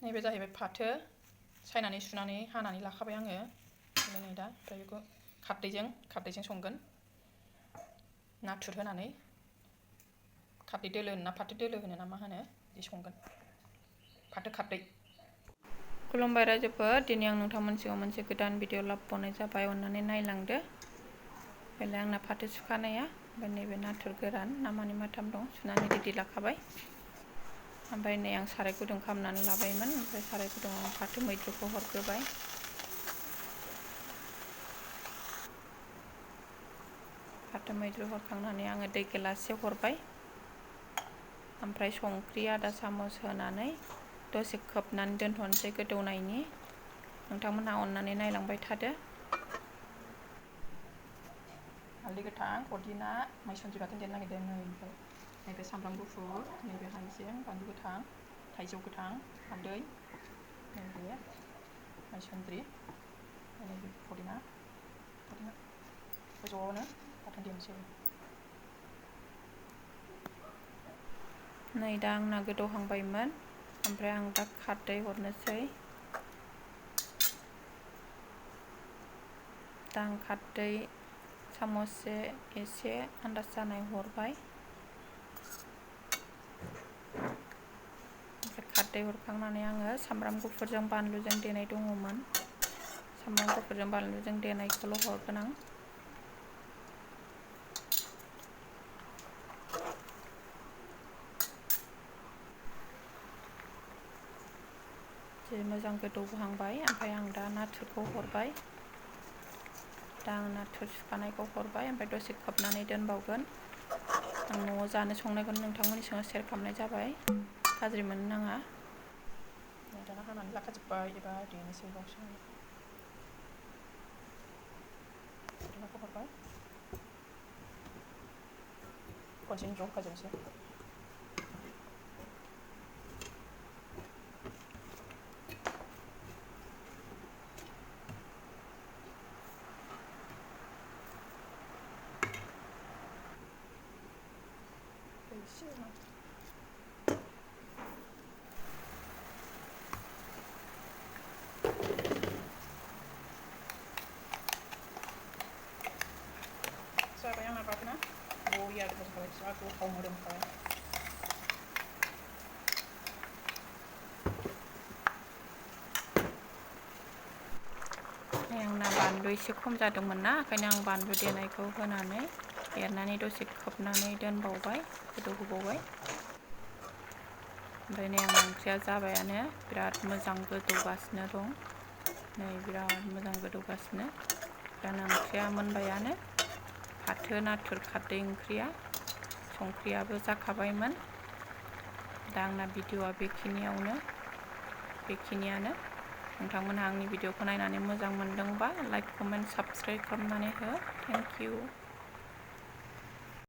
नैबे जाहैबाय फाथो सायनानै सुनानै हानानै लाखाबाय आङो नै दा ओमफ्राय बेखौ खारदैजों संगोन नाथुर होनानै खारदै दोलो होनो ना फाथो दोलो होनो ना मा होनो बिदि संगोन फाथो खारदै। खुलुमबाय रायजोफोर, दिनै आं नोंथांमोननि सिगाङाव मोनसे गोदान भिडिअ लाबोनाय जाबाय, अननानै नायलांदो। बेलाय आंना फाथो सुखानाया, ओमफ्राय नैबे नाथुर गोरान ना मानै माथाम दं, सुनानै रेडि लाखाबाय। ओमफ्राय नै आं साराय गुदुं खालामनानै लाबायमोन, ओमफ्राय साराय गुदुङाव फाथो मैद्रुखौ हरग्रोबाय। फाथो मैद्रु हरखांनानै आङो दै गिलाससे हरबाय, ओमफ्राय संख्रि आधा चामच होनानै दसे खोबनानै दोनथ'नोसै गोदौनायनि। नोंथांमोनहा अननानै नायलांबाय थादो। हालदै गोथां, पुदिना, माइसुन्द्रि बाथोन देनो नागिरदों नै, ओमफ्राय नैबे सामब्राम गुफुर, नैबे हाइजें, बानलु गोथां, थाइजौ गोथां, हालदै, नैबे माइसुन्द्रि, नैबे पुदिना ज'नो बाथोन देनोसै। नै दा आंना गोदौहांबायमोन, ओमफ्राय आं दा खारदै हरनोसै। दा आं खारदै चामचसे एसे आन्दाज जानाय हरबाय। ओमफ्राय खारदै हरखांनानै आङो सामब्राम गुफुरजों बानलुजों देनाय दङमोन, सामब्राम गुफुरजों बानलुजों देनायखौल' हरगोन आं। जि मोजां गोदौहांबाय, ओमफ्राय आं दा नाथुरखौ हरबाय। दा आं नाथुर सुखानायखौ हरबाय, ओमफ्राय दसे खोबनानै दोनबावगोन। आं न'आव जानो संनायखौनो नोंथांमोननि सिगाङाव शेयार खालामनाय जाबाय, गाज्रि मोननो नाङा। दाना हानानै लाखाजोब्बाय, एबार देनोसै बावसो। पुदिनाखौ हरबाय, खनसेनो ज' होफाजोबनोसै। एसे जाबाय आंना बाथोना, बरिया गोथाव जाबाय, जा गोथाव मोदोमखाबाय। आंना बानलु एसे खम जादोंमोन ना, ओंखायनो आं बानलु देनायखौ होनानै एरनानै दसे खोबनानै दोनबावबाय, गोदौहोबावबाय। ओमफ्राय नै आंना ओंख्रिया जाबायानो, बिराद मोजां गोदौगासिनो दं। नै बिराद मोजां गोदौगासिनो, दाना ओंख्रिया मोनबायानो। फाथो नाथुर खारदै ओंख्रिया, संख्रियाबो जाखाबायमोन। दा आंना भिडिअ'आ बेखिनियानो। नोंथांमोनहा आंनि भिडिअ'खौ नायनानै मोजां मोनदोंबा लाइक, कमेन्ट, साबस्क्राइब खालामनानै हो। Thank you.